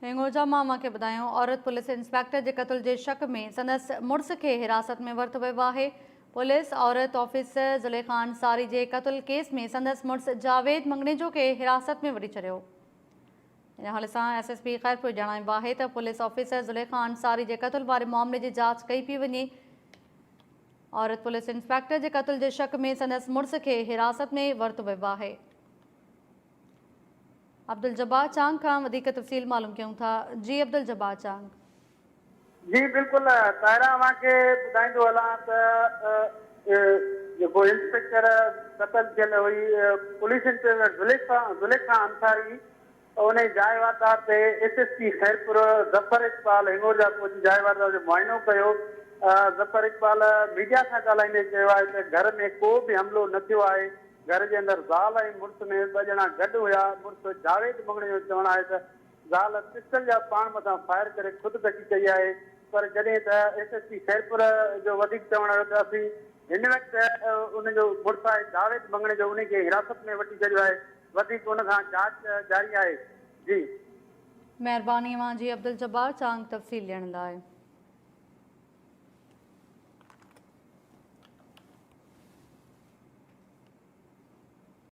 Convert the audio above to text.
هنڱورجا مان اوهان کي ٻڌايون عورت پوليس انسپيڪٽر جي قتل جي شڪ ۾ سندس مڙس کي حراست ۾ ورتو ويو آهي. پوليس عورت آفيسر زليخا انصاري جي قتل ڪيس ۾ سندس مڙس جاويد مڱڻيجو کي حراست ۾ وٺي ڇڏيو. ان حوالي سان ايس ايس پي خيرپور ڄاڻايو آهي ته پوليس آفيسر زليخا انصاري جي قتل واري معاملي جي جاچ ڪئي پئي وڃي. عورت پوليس انسپيڪٽر جي قتل جي شڪ ۾ سندس مڙس کي حراست ۾ ورتو ويو آهي. عبدالجبار چانگ کان وڌيڪ تفصيل معلوم ڪيون ٿا جي عبدالجبار چانگ. جي بلڪل طاهره اوهان کي ٻڌائيندو هلان ته جيڪو انسپيڪٽر قتل ٿيل هئي پوليس انسپيڪٽر زليخا زليخا انصاري انهي جاء واردات تي S S P Khairpur Zafar Iqbal Hingorja پهچي جاء واردات جو معائنو ڪيو ظفر اقبال ميڊيا سان ڳالهائيندي چيو آهي ته گهر ۾ ڪو به حملو نه ٿيو آهي گهر جي اندر زال ۽ مڙس ۾ ٻه ڄڻا گڏ هيا، مڙس جاويد مڱڻي جو چوڻ آهي ته زال پسٽل جا پاڻ مٿان فائر ڪري خودڪشي ڪئي آهي پر جڏهن ته ايس ايس پي خيرپور جو وڌيڪ چوڻ هيو ته اسين هن وقت ان جو مڙس آهي جاويد مڱڻي جو انهي کي حراست ۾ وٺي ڇڏيو آهي وڌيڪ ان کان جاچ جاري آهي جي. مهرباني اوهان جي عبدالجبار چانگ تفصيل ڏيڻ لاء.